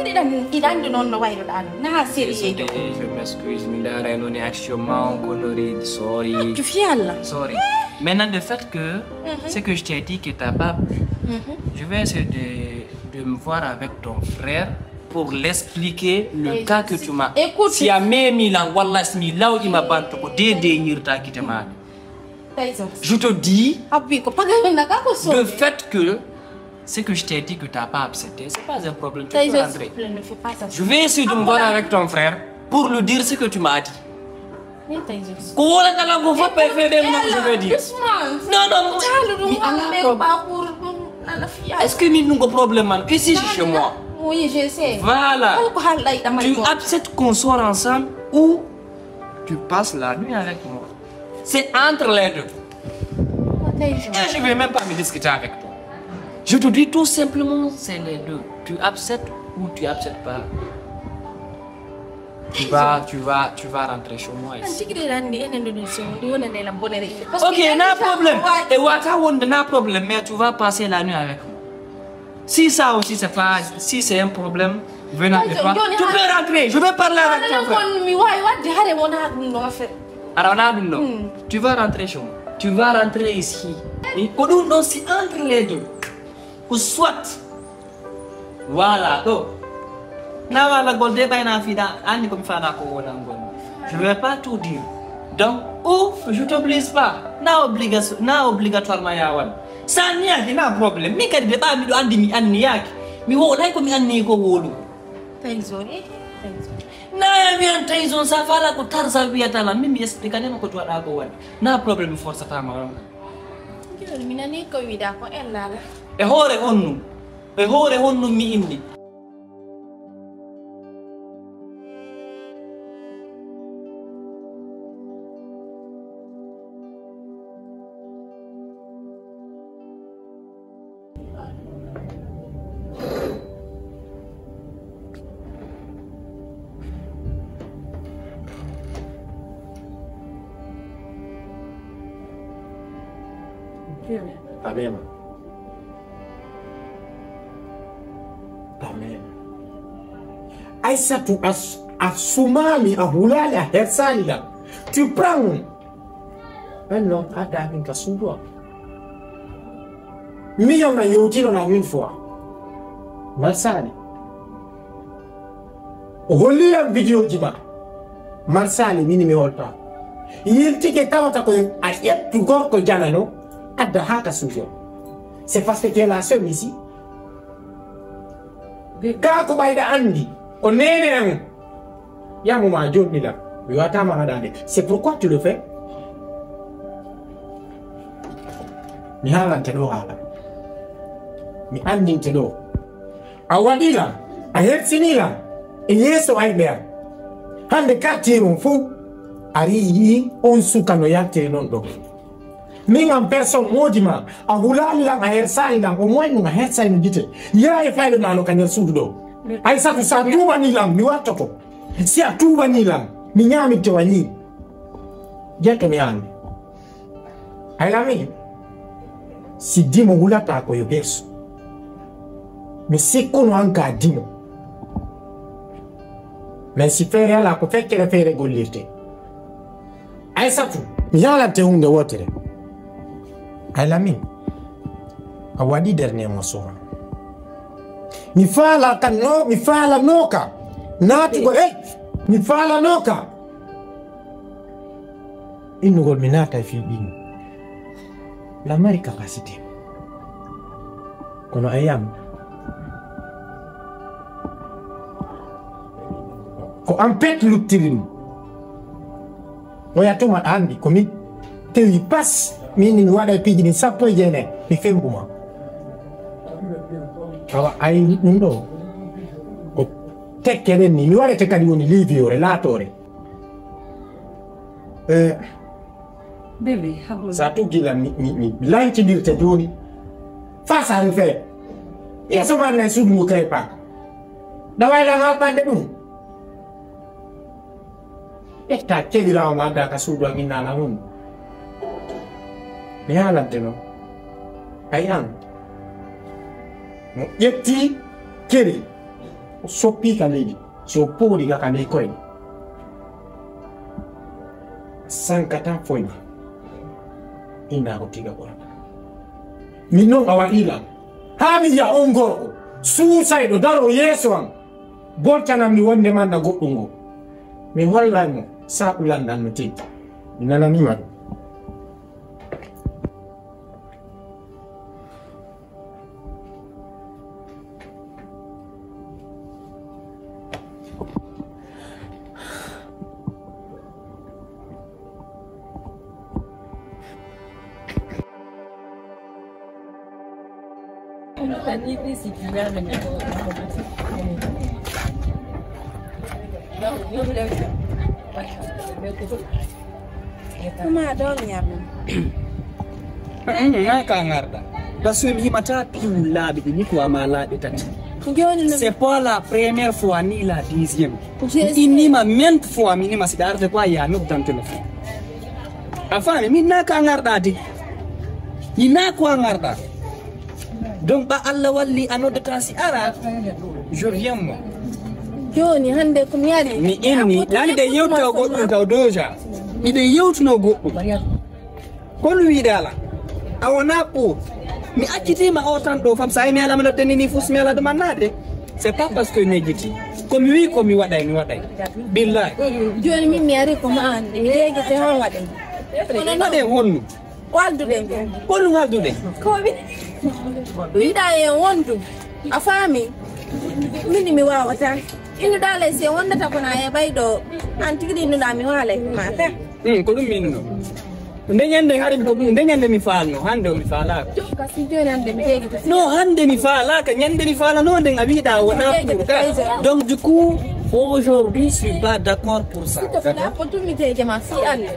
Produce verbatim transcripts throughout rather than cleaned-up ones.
Iɗan iɗan ɗo noon no wayruɗaa noon naa sérieux. Je m'excuse, mi ndaarayno ne action ma on ko no reedi, sorry. Tu fiyalla. Sorry. Maintenant, de fait que ce que je t'ai dit que t'as pas plu, je vais essayer de, de me voir avec ton frère pour l'expliquer le cas que tu m'as. Écoute. Si a memi lan, wallah, si mi lawƴi ma banto ko de de ñirta kite ma. Tayson. Je te dis, Abbi ko pagayonnaga ko so. Le fait que ce que je t'ai dit que t'as pas accepté, c'est pas un problème. Tu peux Tayson, rentrer. S'il te plaît, ne fais pas ça. Je vais essayer de me voir avec ton frère pour lui dire ce que tu m'as dit. Min Tayson. Ko wala kala ko fof e fede mo je vais dire. Non, non, Taluɗum mi ala ɓe problème. Ba pour la fiya. Est-ce que min ɗum ko problème man? Ici c'est chez moi. Oui, je sais. Voilà. Hol ko haalɗa e ɗamal Tu ko. Acceptes qu'on soit ensemble ou tu passes la nuit avec moi. C'est entre les deux. Tayson. Et je ne vais même pas me discuter avec toi. Je te dis tout simplement, c'est les deux. Tu acceptes ou tu acceptes pas. Tu vas, tu vas, tu vas rentrer chez moi An ici. tigi ɗe anndi enen ɗo ɗum so ndi wonande lam bonere inde. Ok, na problème. E wata wonde na problème, mais tu vas passer la nuit avec moi. Si ça aussi c'est pas, si c'est un problème venant de toi, tu peux rentrer. Je vais parler avec ton frère. Kon mi wawi wadde hare wona ɗum no affaire. Ara wona ɗum ɗo. Tu vas rentrer chez moi. Tu vas rentrer ici. Ko ɗum ɗon si entre les deux. Ou soit. Voilà ɗo. Na walagol de ɓayna fiɗa anni ko mi fana ko wonangol. Je vais pas tout dire. Donc ou je t'oblige pas. Na obliga na obligatoirement ya waɗ. Sa niyaki na problème. Min kadi de ɓa miɗo andi mi anniyaki. Mi wowlay ko mi anni ko wolu. Tayson e Tayson. Naya wiyan Tayson sa fala ko tarsa wiyata lan min mi explicanima ko tuwaɗa ko waɗi. Na problème force tama on. Joni mi nani ko wiɗa ko ellala. E hoore honnu e hoore honnu mi inni. Amen. Amen. Aissatou a, a sumami a hulali a hersani la. Tu prends un homme a damin ka suudu am. Miñam na yewtino na une fois. Marsali. O holliram vidéo ji ma. Marsali mini mi holta. Yiltike tawata ko a ƴettu gorko janano adda ha ka suudu am. C'est parce que tu es la seule ici. Ka ko ɓayɗa andi ko nene an. Yamuma jonni lam. Mi watama haɗande. C'est pourquoi tu le fais. Mi haalante ɗo haala. Mi andinte ɗo. A waɗi lam. A hersini lam. E yeeso ayɓe am. Hande quartier on fof ari yi on suka no yalte non ɗo. Min am personne moodi ma a hulani lan a hersani lan o moy ɗum a hersani no jite. Yaa e fayɓe ma no ka nder suudu ɗo. Aysatu sa tuubani lan mi wattoto. Si a tuubani lan mi ñaamitte wa ñii. Jette mi yaami. Ay lami. Si dimo hulata ko yo bersu. Mi sikkuno an ka dimo. Mais si feere ala ko feccere feere gollirte. Aysatu. Mi yaalante hunde wotere. Ay lami. A waɗi dernier morceau ma. Mi faala kan no mi faalanoka. Naatugo e mi faalanoka. Innugol mi naata e fii ɗin. La mari capacité. Kono a yiyam. Ko an pet luttiri ɗum. Oya tuma anndi ko mi tewi pas min ni mi waɗa e piiji ɗin sappo e jeenayi mi fembuma. Awa ay ɗum ɗo ko tekke ɗen ni mi waɗete kadi woni liiviyoore laatoore. Eh, Bébé, hablo. Sa tuggi lan mi mi mi lancindirte jooni. Face à refait. Yeeso ma na e suudu ngu kay pa. Ɗaway lan haɓɓande ɗum. Ƴetta kelirawo ma adda ka suudu am innana mum. Mi haalante noon. Ay an. Mo ƴetti keri. Soppi ka leydi, so poori ka ka ley koyɗe. Sanka tan foyma. Inna ko tiga ɓurata. Min noon a waɗiila. Haa mi yiya on gorko suusayɗo daro yeeso am. Boltanam mi wonde manna goɗɗum ngo. Mi hollay mo sabu lanndal no tigi. Mi nananiima ɗum. Kuma ɗon ñaama. Noy ka ngarɗa? Parce que mi himata piwul laaɓi ɗi ni ko ama laaɓi tati. Joni no. C'est pas la première fois ni la deuxième. Mi innima maintes fois mi innima si ɗa arde quoi ya noddan téléphone. A faami min na ka ngarɗa de. Min na ko a ngarɗa. Donc ɓa Allah walli a noddata si ara. Je viens moi. Joni hande ko mi ari. Mi inni nani de yewta goɗɗum taw déjà. Miɗen yewtuno goɗɗum. Kono wiide ala a wona pour mi accitima o tan ɗo fam sa mi alama nodde nini fus mi ala ɗum annade. C'est pas parce que nejjiti komi wi komi waɗay mi waɗay. Billahi. Joni min mi ari ko ma an mi yegete hon waɗen. Waɗen honnu? Walduɗen ɓe. Honnu walduɗen? Komi. Wiɗa e wondu. A faami? Mini mi wawata. Innuɗa ley si wondata kono a heɓay ɗo an tigi ɗi innuɗa mi waala e ma ka. Hmm, ko ɗum mi inno. Nde ñande hari ko ɗum nde ñande mi faalno hande o mi faalaka. Kasi joni hande mi heegi. No hande mi faalaka ñande mi faalano nden a wiɗa wona pour ka. Donc du coup aujourd'hui je suis pas d'accord pour ça. Ko tun mi teje ma fi Allah.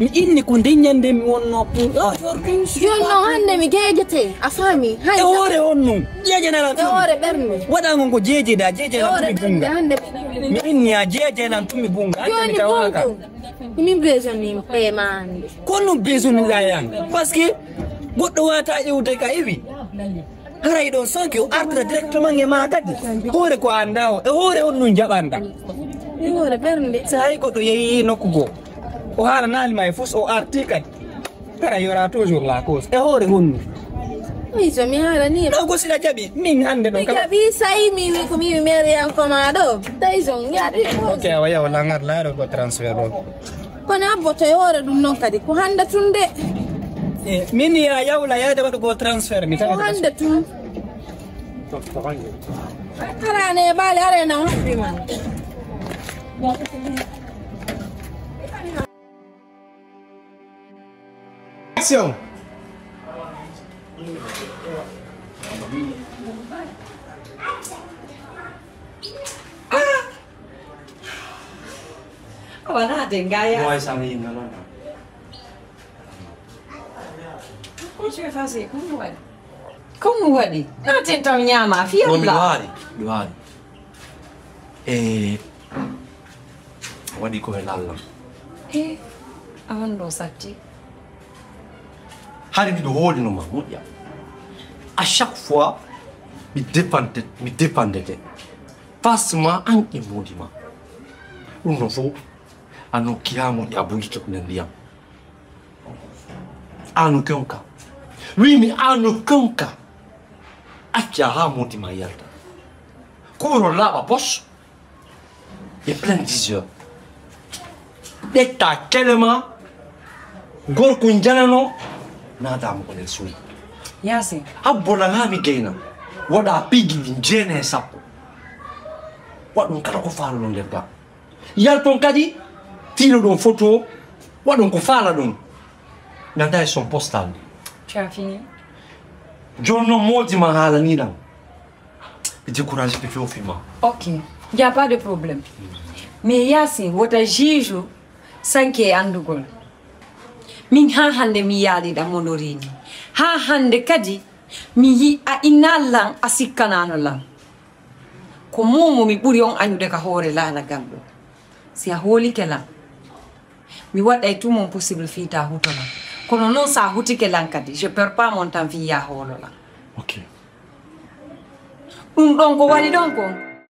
Mi inni ko nde ñande mi wonno pour aujourd'hui. Joni noon hannde mi jeejete a faami. Hay e hoore on noon jeejeɗa lan e hoore ɓernde. Waɗa ngon ko jeejeɗa jeejeɗa lan tumi bunga. Mi inni a jeejeɗa lan tumi bunga hannde mi tawaka. Min besoin ni payement. Ko no besoin ni la yang parce que goɗɗo wata ƴewde ka iwi. Haray ɗon sanki o artata directement e ma kadi hoore ko annda o e hoore on nun jaɓanɗa. E hoore ɓernde. So hay goɗɗo yehi nokku goo o haalanali ma e fus o arti kadi. Haray yora toujours la cause e hoore honnu. Iso mi haalani. Ɗo ko siɗa jaɓi min hannde ɗo. Mi jaɓi sayi mi wi ko mi wi mairie an koma ɗo. Taison yaɗi. Ok awa yawa langar laaro ko transfert ɗo. Kono abboto e hoore ɗum noon kadi ko hannde tun de. Min ya yawla yaade waɗugol transfert mi tawi. Ko hannde tun. Arane e ɓaale are na hoppi ma. Action. Wala de ngaya. Moy sama yinga non. Ko je fasi ko mo wadi. Ko mo wadi. Natin tam nyama fi Allah. Wari, wari. Eh. Wadi ko e lallam. Eh. Awan do satti. Hari miɗo hoolino ma moƴƴa. À chaque fois mi dépendete mi dépendete. Pasma an e moodi ma. Ɗum ɗon fof ano kiyamoɗi a bugike ko nder ndiyam. Ano kewka wimi ano kewka. Acca ha moodi ma yalta. Kuro laaɓa pos. E plein dix heures ƴetta kelema. Gorko janano. Naatamo ko nder suudu. Yaasin. Abbo lanami gayna. Waɗa piiji ɗi jeena e sappo. Waɗum kala ko faluɗon nder ga. Yalton kadi tiiloɗon photo. Waɗon ko falaɗon. Ganda e son postal ndi. Tu as fini. Jooni noon moodi ma haalaniɗam. Ɓe découragé ɓe few fima. Ok. Y a pas de problème. Mais Yaasin wota juge sanke e anndugol. Min haa hannde mi yaaliɗa monorini. Haa hannde kadi mi yi a innaali lan a sikkanaano lan. Ko momo mi ɓuri on añude ka hoore laalagal ɗo. Si a hoolike lan. Mi waɗay tout mon possible fii ta huto lan. Kono non sa hutike lan kadi je perds pas mon temps fii ya hoolo lan. Ok. Ɗum ɗon ko waɗi ɗon kon